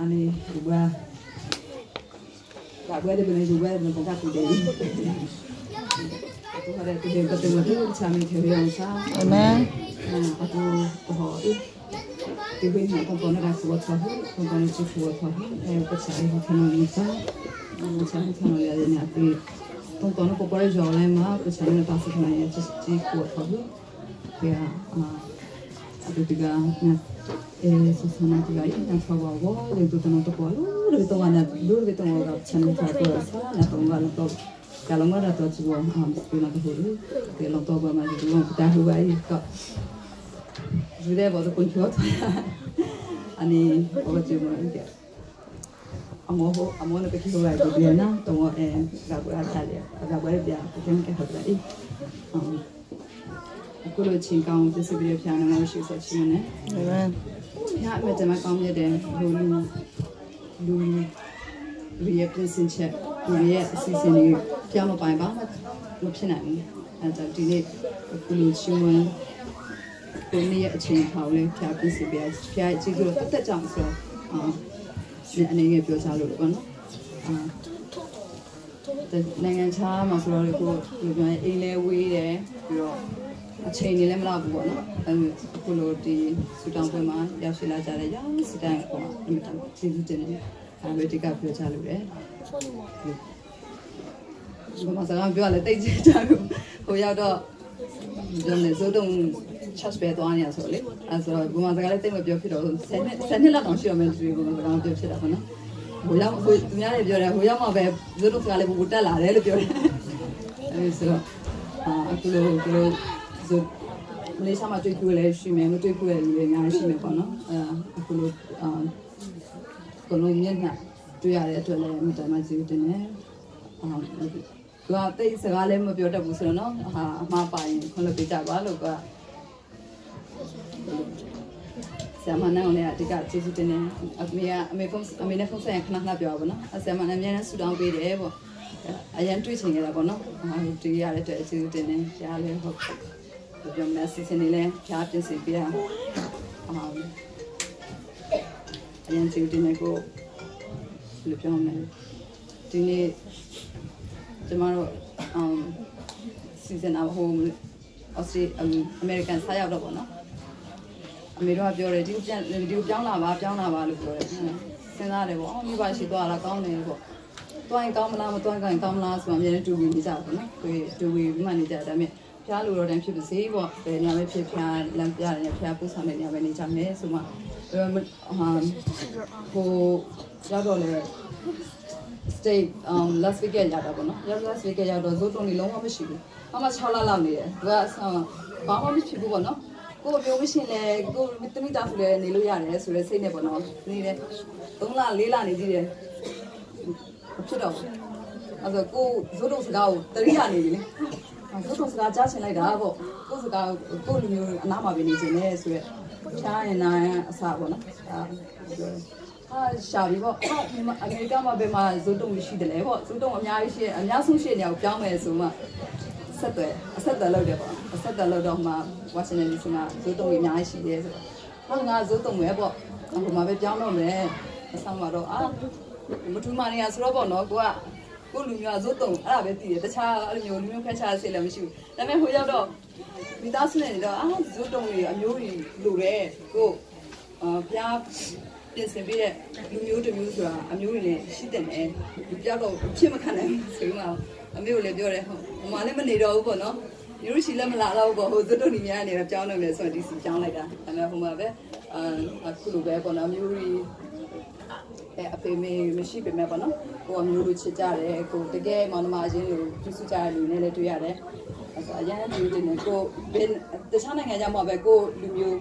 Ani gua gak gua ada benar juga benar pongkat tu deh. Aku ada tu dia ketemu tu kami theory yang sa. Amen. Aku oh ti hui na tong na ku tho hu tong na chu ku tho hu e ko cha ai ho thano ni sa cha ho thano ya ni ati tong tong na ko pore jo lai ma ko cha na ta sa na ya chi chi ku tho hu ya a atu tiga na e so sa na tiga i na tho wa wo le tu ta na to ko lu ru to wa na lu ru to wa ga cha na tho ko sa na to wa na to ka lo ma ra to chi wo a pi na to hu ru te lo to ba ma ji lo ta hu wa i ko 如来我都滚出来，ani我就问个，啊我好，啊我那个去好来这边呢，同我诶，老婆阿大咧，老婆那边，我听个好来，嗯，အခုလိုချင်းကောင်းပြစီပြဖျားနေမရှိဆိုချင်းနဲ့ Amen. ဖျားအမြဲတမ်းကောင်းမြတ်တယ်ဟိုလူလူလူရဲ့ပြင်ဆင်ချက်လူရဲ့အစီအစဉ်တွေဖျားမပိုင်ပါမဖြစ်နိုင်ဘူးအဲကြောင့်ဒီနေ့အခုလိုချင်းဝင်ကိုနေ့ရဲ့အချိန်ခါကိုလည်းဖျားပြင်ဆင်ပြဖျားကြည့်လို့တက်တက်ကြောင်ဆိုတော့အာအနေငယ်ပြောချလို့ပေါ့နော်အာနိုင်ငံခြားမှာဆိုတော့ကိုလိုပြောရင်အိမ်လဲဝေးတယ်ပြီးတော့အချိန်တွေလည်းမလောက်ဘူးပေါ့နော်အဲအခုလိုဒီဆူတောင်းပွဲမှာရောက်ရှိလာကြတဲ့ရောင်းစတိုင်းပေါ့အမြဲတမ်းကျေးဇူးတင်တယ်အဲဝေဒီကပြောချလို့တယ်ဘာမှစကားပြောရလဲတိတ်ချကြဘူးဟိုရောက်တော့ပြောနေစိုးတုံ charge ပဲသွားနေရဆိုလေအဲဆိုတော့ဘုမစကားလည်းတိတ်မပြောဖြစ်တော့10နှစ်10နှစ်လောက်တောင်ရှိတော့မယ်ဒီဘုမစကားပြောဖြစ်တာပေါ့နော်ဟိုရောက်ဟိုသူများတွေပြောတယ်ဟိုရောက်မှပဲဇိုးတုံစကားလည်းဘူတက်လာတယ်လို့ပြောတယ်အဲဆိုတော့အာအခုလိုအခုလိုဇိုမလေးရှားမှာတွေ့ခုလည်းရှိမယ်မတွေ့ခုလည်းလူတွေအများကြီးရှိမယ်ပေါ့နော်အဲအခုလိုအာကိုလုံးမျက်နှာတွေ့ရတဲ့အတွက်လည်းအမြဲတမ်းကျေးဇူးတင်တယ်အာသူကတိတ်စကားလည်းမပြောတတ်ဘူးဆိုတော့နော်ဟာအမှားပါရင်ခွင့်လွှတ်ပေးကြပါလို့ကဆရာမနဲ့လည်းအတိကကျေးဇူးတင်တယ်အမေကအမေဖုန်းအမေနဲ့ဖုန်းဆက်ရင်ခဏခဏပြောပါဘောနော်အဆရာမနဲ့အများနဲ့ဆူတောင်းပေးတယ်ပေါ့အရန်တွေ့ချင်ကြတာပေါ့နော်ဟာတွေ့ရတဲ့အတွက်ကျေးဇူးတင်တယ်ရှားလည်းဟုတ်ပြောမယ်စီစဉ်နေလဲဖြားပြင်စီပြအာအရန်ကျေးဇူးတင်တယ်ကိုဘယ်လိုပြောမလဲဒီနေ့ကျမတို့အမ်စီစဉ်အဟိုအော်စတြေးအမေရိကန်ဆက်ရောက်တော့ပေါ့နော်အမေတို့ကပြောတယ်ဒီပြန်ဒီပြောင်းလာပါပြောင်းလာပါလို့ပြောတယ်စဉ်းစားတယ်ပေါ့အော်မိဘရှိသွားတာကောင်းတယ်ပေါ့တွိုင်းကောင်းမလားမတွိုင်းကောင်းကောင်းမလားဆိုတော့အများနဲ့တူပြီးနေကြပါပေါ့နော်ကိုတူပြီးမှနေကြတယ်ဒါပေမဲ့ဖျားလို့တော့တန်းဖြစ်ပါစေပေါ့ဘယ်နေရာပဲဖြစ်ဖျားလမ်းပြတယ်ဖျားပူဆောင်တဲ့နေရာပဲနေကြမယ်ဆိုမှဟာဟိုရောက်တော့လေ state Las Vegas ရောက်တာပေါ့နော်ရောက် Las Vegas ရောက်တော့ဇိုးတုံးတွေလုံးဝမရှိဘူးအမှ6လလောက်နေတယ်သူကဘာမှမဖြစ်ဘူးပေါ့နော်ကိုယ်မျိုးမရှိလဲကိုတမိသားစုလည်းနေလို့ရတယ်ဆိုတဲ့စိတ်နဲ့ပေါ့နော်နေတယ်3လ4လနေကြည့်တယ်မဖြစ်တော့ဘူးအဲ့ဆိုကိုဇိုးတုံးစကားကိုတရိယာနေပြီလေဇိုးတုံးစကားကြားချင်လိုက်တာပေါ့ကိုစကားကိုလူမျိုးအနားမှာပဲနေချင်တယ်ဆိုရက်ဖြားရင်နာရင်အစပေါ့နော်ဒါပြောတယ်ဟာရှာပြီပေါ့ဟာမြန်မာအမေရိကမှာဘယ်မှာဇိုးတုံရှိတယ်လဲပေါ့ဇိုးတုံအများကြီးရှိအများဆုံးရှိနေအောင်ပြောင်းမယ်ဆိုမှဆက်သွယ်အဆက်သွယ်လုပ်တယ်ပေါ့အဆက်သွယ်လုပ်တော့မှဝါရှင်တန်ဒီစီမှာဇိုးတုံအများကြီးရှိတယ်ဆိုတော့ဟာငါဇိုးတုံပဲပေါ့ဟိုမှာပဲပြောင်းတော့မယ်အဆောင်မှာတော့အာမထူးမနေရဆိုတော့ပေါ့နော်ကိုကကိုလူမျိုးကဇိုးတုံအဲ့ဒါပဲတည်တယ်တခြားအဲ့လိုမျိုးလူမျိုးခက်ချာစိတ်လည်းမရှိဘူးဒါပေမဲ့ဟိုရောက်တော့မိသားစုနဲ့နေတော့အာဇိုးတုံတွေအမျိုးကြီးလိုတယ်ကိုအာဖျားပြင်ဆင်ပေးတဲ့လူမျိုးတစ်မျိုးဆိုတာအမျိုးတွေနဲ့ရှိတဲ့နယ်လူပြောက်တော့ဖြစ်မခံနိုင်ဆိုမှအမေကိုလည်းပြောတယ်ဟုတ်ဟိုမှာလည်းမနေတော့ဘူးပေါ့နော်ယူရှိလည်းမလာတော့ဘူးပေါ့ဟိုဇွတ်တို့ညီများနေတော့ပြောင်းနေမယ်ဆိုတော့ဒီစီပြောင်းလိုက်တာဒါပေမဲ့ဟိုမှာပဲအာအခုလိုပဲပေါ့နော်အမျိုးတွေအဲအဖေမေမရှိပေမဲ့ပေါ့နော်ကိုအမျိုးလိုချစ်ကြတယ်ကိုတကယ်မောင်နှမအချင်းလိုပြုစုကြတဲ့လူနဲ့လည်းတွေ့ရတယ်အဲဆိုအရင်ကတွေ့တယ်ကိုဘယ်တခြားနိုင်ငံရောက်မှပဲကိုလူမျိုး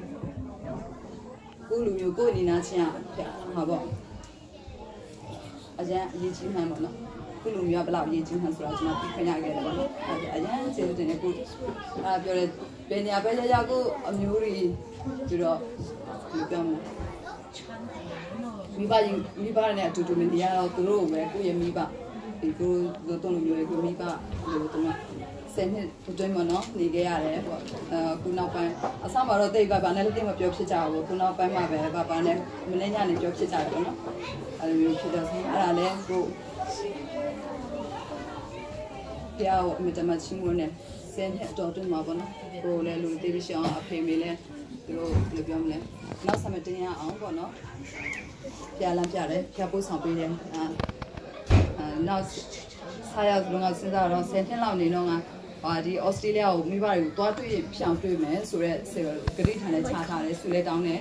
ကိုလူမျိုးကိုအနေနာချင်းอ่ะဟာပေါ့အရင်အရေးကြီးမှန်းပေါ့နော်ခုလူမျိုးကဘလောက်အရေးကြီးမှန်းဆိုတော့ကျွန်တော်ပြခွင့်ရခဲ့တယ်ပေါ့နော်အဲအရင်ကျေးဇူးတင်တယ်ကိုအဲပြောတယ်ဘယ်နေရာပဲရရကိုအမျိုးတွေပြီးတော့ဒီပြောမလဲမိဘမိဘနဲ့အတူတူမနေရတော့သူတို့ပဲကိုယ့်ရဲ့မိဘဒီကိုလိုတုံးလူမျိုးတွေကိုမိဘလိုတုံး 10နှစ်အတွင်းပေါ့နော်နေခဲ့ရတယ်ပေါ့အခုနောက်ပိုင်းအဆမှာတော့တိတ်ပါပါနဲ့လည်းတိတ်မပြောဖြစ်ကြဘူးခုနောက်ပိုင်းမှာပဲပါပါနဲ့မနေ့ညနေပြောဖြစ်ကြတယ်ပေါ့နော်အဲ့လိုမျိုးဖြစ်တော့အဲ့ဒါလည်းကိုဖျားကိုအမြဲတမ်းချင်းမွန်းနေ10နှစ်အတော်အတွင်းမှာပေါ့နော်ကိုလည်းလူတေးပြီးရှအောင်အဖေမေလည်းသူတို့ဘယ်လိုပြောမလဲနောက်ဆက်မတင်ရအောင်ပေါ့နော်ပြလန်းပြတယ်ပြပို့ဆောင်ပေးတယ်အာနောက်ဆာရောက်လုံးကစဉ်းစားတော့10နှစ်လောက်နေတော့ငါဟာဒီဩစတြေးလျကိုမိဘတွေကိုတွားတွေ့ဖြောင်တွေ့မယ်ဆိုတော့ဂရိထန်နဲ့ချထားတယ်ဆူလဲတောင်းတယ်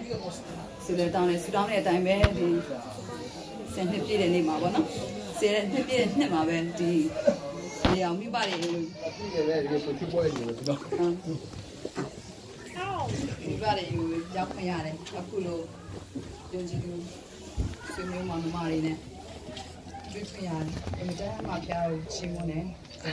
ဆူလဲတောင်းတယ်ဆူတောင်းတဲ့အတိုင်းပဲဒီ10နှစ်ပြည့်တဲ့နေ့မှာပေါ့နော်10နှစ်ပြည့်တဲ့နှစ်မှာပဲဒီနေအောင်မိဘတွေကို ပြည့်တယ်လေဒီကိုချွတ်ပွဲနေတယ်နော် မိဘတွေကိုရောက်ခွင့်ရတယ်အခုလိုယုံကြည်သူဆွေမျိုးမောင်နှမတွေနဲ့တွေ့ခွင့်ရတယ်အင်မတန်မှဖျားကိုချီးမွမ်းတယ်။